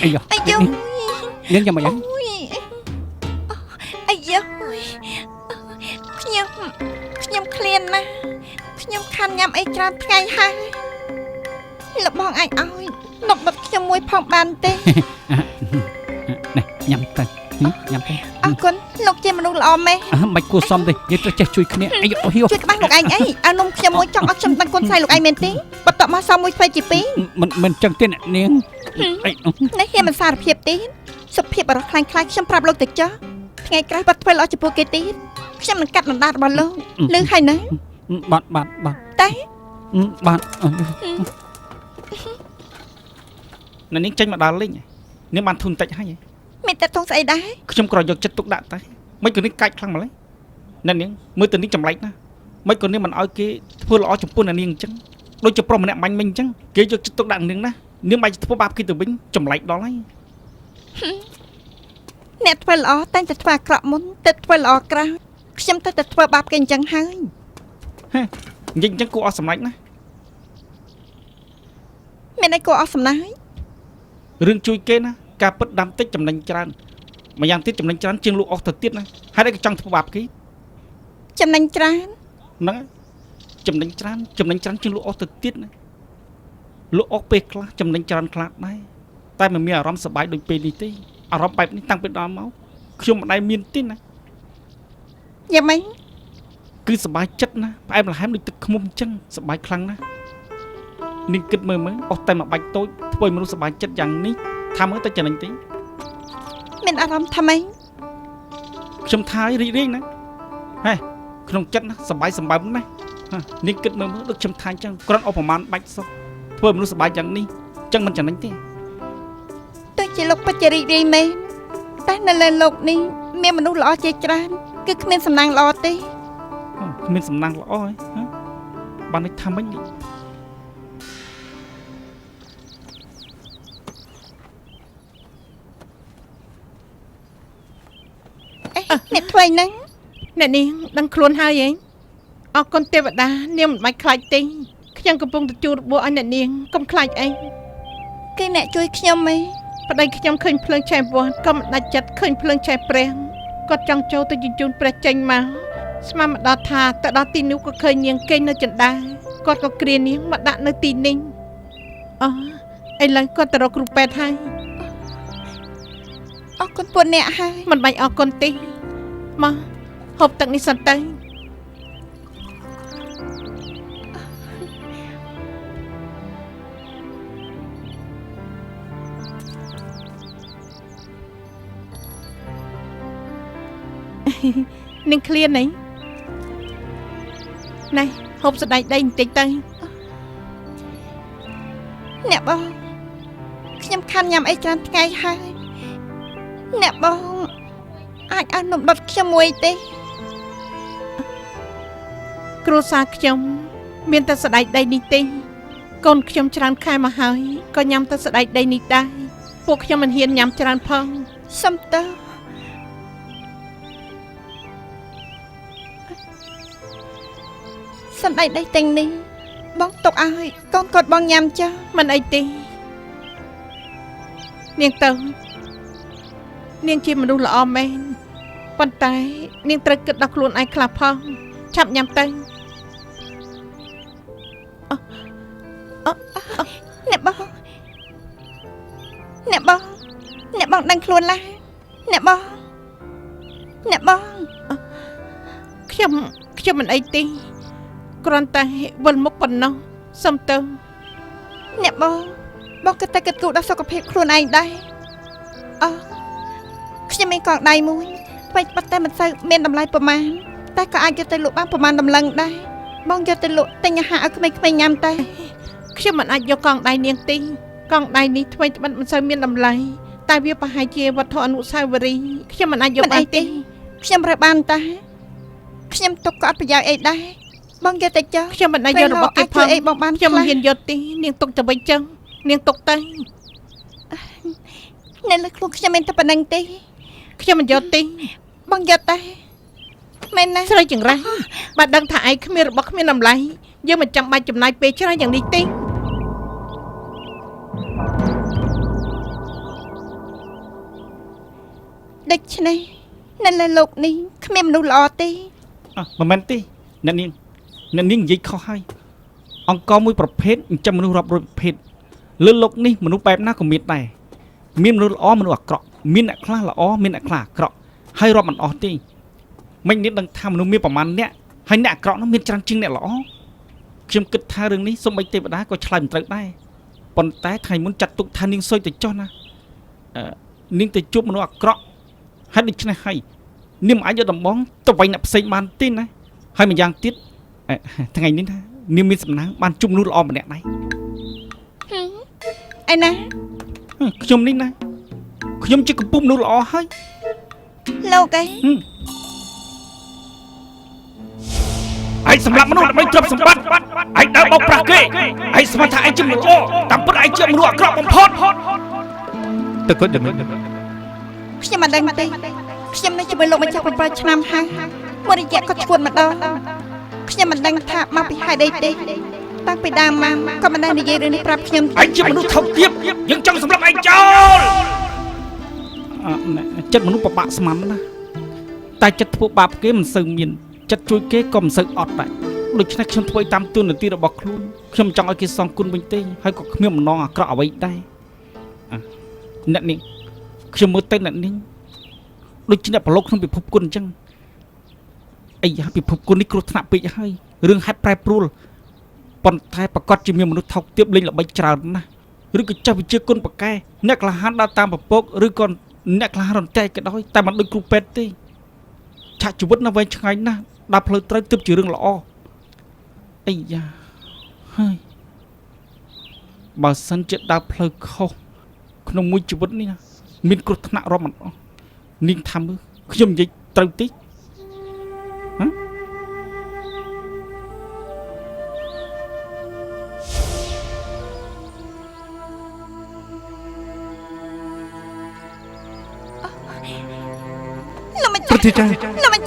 អាយ៉ា អាយ នាងយ៉ាងម៉េចហ្នឹង អូយអាយ៉ាខ្ញុំខ្ញុំឃ្លានណាស់ខ្ញុំខានញ៉ាំអីច្រើនថ្ងៃហើយលោកបងអាចឲ្យនំដុតខ្ញុំមួយផងបានទេ នេះញ៉ាំទៅញ៉ាំទៅ អរគុណលោកជាមនុស្សល្អមែន អើមិនគួរសមទេយើងត្រូវចេះជួយគ្នាអាយអូហៀ ជួយក្បាស់លោកឯងអីឲ្យនំខ្ញុំមួយចង់ឲ្យខ្ញុំដឹងគុណស្អីលោកឯងមែនទេបន្ទាប់មកសល់មួយធ្វើជាពីរ មិនមិនចឹងទេអ្នកនាងអី នេះហ៊ានមិនសារភាពទេសុភាពបរោះខ្លាំងខ្លាយខ្ញុំប្រាប់លោកទៅចុះថ្ងៃក្រោយបាត់ធ្វើល្អចំពោះគេទៀតខ្ញុំនឹងកាត់ដណ្ដាតរបស់លោកលឺហើយណា បាទបាទបាទ តែ បាទ អ្នកនាងចេញមកដល់លេងនាងបានធុនតិចហើយ មានតែទងស្អីដែរ ខ្ញុំក៏យកចិត្តទុកដាក់តែមិនក៏នេះកាច់ខ្លាំងម្ល៉េះអ្នកនាងមើលទៅនេះចម្លែកណាស់មិនក៏នេះមិនឲ្យគេធ្វើល្អចំពោះអ្នកនាងអញ្ចឹងដូចជាប្រុសម្នាក់មាញ់មិញអញ្ចឹងគេយកចិត្តទុកដាក់នាងណានាងបាច់ធ្វើបាបគេទៅវិញចម្លែកដល់ហើយ អ្នកធ្វើល្អតែងតែធ្វើអាក្រក់មុនទើបធ្វើល្អក្រោយខ្ញុំទៅតែធ្វើបាបគេអញ្ចឹងហើយ និយាយអញ្ចឹងគួរអស់សម្រេចណា មានអីគួរអស់សំណាយ រឿងជួយគេណាការពិតដាំតិចចំណេញច្រើនម្យ៉ាងទៀតចំណេញច្រើនជាងលក់អស់ទៅទៀតណាហេតុអីក៏ចង់ធ្វើបាបគេ ចំណេញច្រើន ហ្នឹងចំណេញច្រើនចំណេញច្រើនជាងលក់អស់ទៅទៀតណាលក់អស់ពេលខ្លះចំណេញច្រើនខ្លះដែរតែមិនមានអារម្មណ៍សប្បាយដូចពេលនេះទេអារម្មណ៍បែបនេះតាំងពីដល់មកខ្ញុំមិនដែលមានទេណា យ៉ាងម៉េច គឺសប្បាយចិត្តណាផ្អែមល្ហែមដូចទឹកឃ្មុំអញ្ចឹងសប្បាយខ្លាំងណាស់នាងគិតមើលមើលអស់តែមួយបាច់តូចធ្វើឲ្យមនុស្សសប្បាយចិត្តយ៉ាងនេះថាមើលទៅចំណេញទេ មានអារម្មណ៍ថាម៉េច ខ្ញុំថាឲ្យរីករាយណាហេក្នុងចិត្តណាសប្បាយសម្បើមណាស់នាងគិតមើលមើលដូចខ្ញុំថាអញ្ចឹងគ្រាន់អស់ប្រមាណបាច់សោះធ្វើឲ្យមនុស្សសប្បាយយ៉ាងនេះអញ្ចឹងមិនចំណេញទេ ទោះជាលោកពិតជារីករាយមែនតែនៅលើលោកនេះមានមនុស្សល្អជាច្រើនគឺគ្មានសំណាងល្អទេ គ្មានសំណាងល្អហ៎បាននេះថាម៉េចនេះ អេអ្នកធ្វើហ្នឹង អ្នកនាងដឹងខ្លួនហើយឯងអរគុណទេវតានាងមិនបាច់ខ្លាចទេខ្ញុំកំពុងតែជួលរបួសឲ្យអ្នកនាងកុំខ្លាចអី គឺអ្នកជួយខ្ញុំឯង ប្តីខ្ញុំឃើញភ្លើងឆេះវត្តក៏មិនដាច់ចិត្តឃើញភ្លើងឆេះព្រះគាត់ចង់ចូលទៅជញ្ជូនព្រះចេញមកស្មានមកដល់ថាទៅដល់ទីនោះក៏ឃើញនាងគេងនៅចណ្ដាគាត់ក៏គ្រានាងមកដាក់នៅទីនេះអូឥឡូវគាត់ទៅរកគ្រូពេទ្យហើយ អរគុណពួកអ្នកហើយ មិនបាច់អរគុណទេមកហូបទឹកនេះសិនទៅនាងឃ្លាននេះណែហូបសណ្តែកដីបន្តិចទៅ អ្នកបងខ្ញុំខានញ៉ាំអីច្រើនថ្ងៃហើយអ្នកបងអាចឲ្យនំដុតខ្ញុំមួយទេ គ្រួសារខ្ញុំមានតែសណ្តែកដីនេះទេកូនខ្ញុំច្រើនខែមកហើយក៏ញ៉ាំតែសណ្តែកដីនេះដែរពួកខ្ញុំមិនហ៊ានញ៉ាំច្រើនផង សុំទោសសណ្តែកដីទាំងនេះបងទុកឲ្យកូនគាត់បងញ៉ាំចុះ មិនអីទេនាងទៅនាងជាមនុស្សល្អមែនប៉ុន្តែនាងត្រូវគិតដល់ខ្លួនឯងខ្លះផងឆាប់ញ៉ាំទៅ អ្នកបងអ្នកបងអ្នកបងដឹងខ្លួនឡាអ្នកបងអ្នកបង ខ្ញុំមិនអីទេគ្រាន់តែវិលមុខប៉ុណ្ណោះសុំទៅ អ្នកបងបងគិតតែគិតគូរដល់សុខភាពខ្លួនឯងដែរអូខ្ញុំមានកងដៃមួយថ្មីបាត់តែមិនសូវមានតម្លៃប្រមាណតែក៏អាចយកទៅលក់បានប្រមាណតម្លឹងដែរបងយកទៅលក់ទិញអាហារឲ្យក្មេងៗញ៉ាំតែ ខ្ញុំមិនអាចយកកងដៃនាងទេកងដៃនេះថ្មីត្បិតមិនសូវមានតម្លៃតែវាប្រហែលជាវត្ថុអនុស្សាវរីយ៍ខ្ញុំមិនអាចយក មិនអីទេ បានទេ ខ្ញុំរើបានតាខ្ញុំទុកក៏អត់ប្រយោជន៍អីដែរបងយកទៅចុះ ខ្ញុំមិនអាចយករបស់គេ អាច ផង ជួយអីបងបាន ខ្ញុំ ខ្លះ មិនហ៊ានយកទេនាងទុកទៅវិញចឹងនាងទុកទៅ នៅលើខ្លួនខ្ញុំមានតែប៉ុណ្្នឹងទេ ខ្ញុំមិនយកទេ បងយកតែមែនណា ស្រីចង្រៃបើដឹងថាឯងគ្មានរបស់គ្មានតម្លៃយើងមិនចាំបាច់ចំណាយពេលច្រើនយ៉ាងនេះទេ ដូច្នេះនៅលើលោកនេះគ្មានមនុស្សល្អទេ អ่ะមិនមែនទេអ្នកនាងអ្នកនាងនិយាយខុសហើយអង្គមួយប្រភេទចិញ្ចឹមមនុស្សរាប់រយប្រភេទលើលោកនេះមនុស្សបែបណាក៏មានដែរមានមនុស្សល្អមនុស្សអាក្រក់មានអ្នកខ្លះល្អមានអ្នកខ្លះអាក្រក់ហើយរាប់មិនអស់ទេមិននាងដឹងថាមនុស្សមានប្រមាណអ្នកហើយអ្នកអាក្រក់នោះមានច្រើនជាងអ្នកល្អខ្ញុំគិតថារឿងនេះសូម្បីទេវតាក៏ឆ្លើយមិនត្រូវដែរប៉ុន្តែថ្ងៃមុនចាត់ទុកថានាងសុយទៅចុះណាអឺនាងទៅជួបមនុស្សអាក្រក់ហើយដូច្នេះហើយនាងមិនអាចយកដំបងទៅវាយអ្នកផ្សេងបានទេណាហើយម្យ៉ាងទៀតថ្ងៃនេះណានាងមានសំណាងបានជួបមនុស្សល្អម្នាក់ដែរ ឯណា ខ្ញុំនេះណាខ្ញុំជាកំពុះមនុស្សល្អហើយ លោកឯង ឯងសម្រាប់មនុស្សដើម្បីទ្រព្យសម្បត្តិឯងដើរបោកប្រាស់គេឯងស្មានថាឯងជាមនុស្សល្អតាមពិតឯងជាមនុស្សអាក្រក់បំផុត ទៅគាត់យ៉ាងម៉េច ខ្ញុំមិនដឹងទេខ្ញុំនៅជាមួយលោកម្ចាស់7ឆ្នាំហើយមួយរយៈក៏ឈួតម្ដងខ្ញុំមិនដឹងថាមកពីហេតុអីទេតាំងពីដើមមកក៏មិនដែលនិយាយរឿងនេះប្រាប់ខ្ញុំ ឯងជាមនុស្សថោកទាបយើងចង់សម្លាប់ឯងចោលចិត្តមនុស្សពិបាកស្មានណាតែចិត្តធ្វើបាបគេមិនសូវមានចិត្តជួយគេក៏មិនសូវអត់ដែរដូច្នេះខ្ញុំធ្វើតាមទូនាទីរបស់ខ្លួនខ្ញុំចង់ឲ្យគេសងគុណវិញទេហើយក៏គ្មានបំណងអាក្រក់អ្វីដែរអ្នកនេះខ្ញុំមើលទៅអ្នកនេះដូចជាអ្នកប្រឡូកក្នុងពិភពគុណអញ្ចឹងអាយ៉ាពិភពគុណនេះគ្រោះថ្នាក់ពេកហើយរឿងហេតុប្រែប្រួលប៉ុន្តែប្រកាសជាមានមនុស្សថោកទាបលេងល្បិចច្រើនណាស់ឬក៏ចេះវិជាគុណប្រកែអ្នកក្លាហានដើរតាមពពកឬក៏អ្នកក្លាហានរន្តែក៏ដោយតែមិនដូចគ្រូពេទ្យទេឆាកជីវិតនៅវែងឆ្ងាយណាស់ដល់ផ្លូវត្រូវទើបជារឿងល្អអាយ៉ាហើយបើសិនជាដើរផ្លូវខុសក្នុងមួយជីវិតនេះណាមានគ្រោះថ្នាក់រាប់មិនអស់នាងថាមើលខ្ញុំនិយាយត្រូវតិចហ៎ លោកម្ចាស់ ព្រឹទ្ធាចារ្យ លោកម្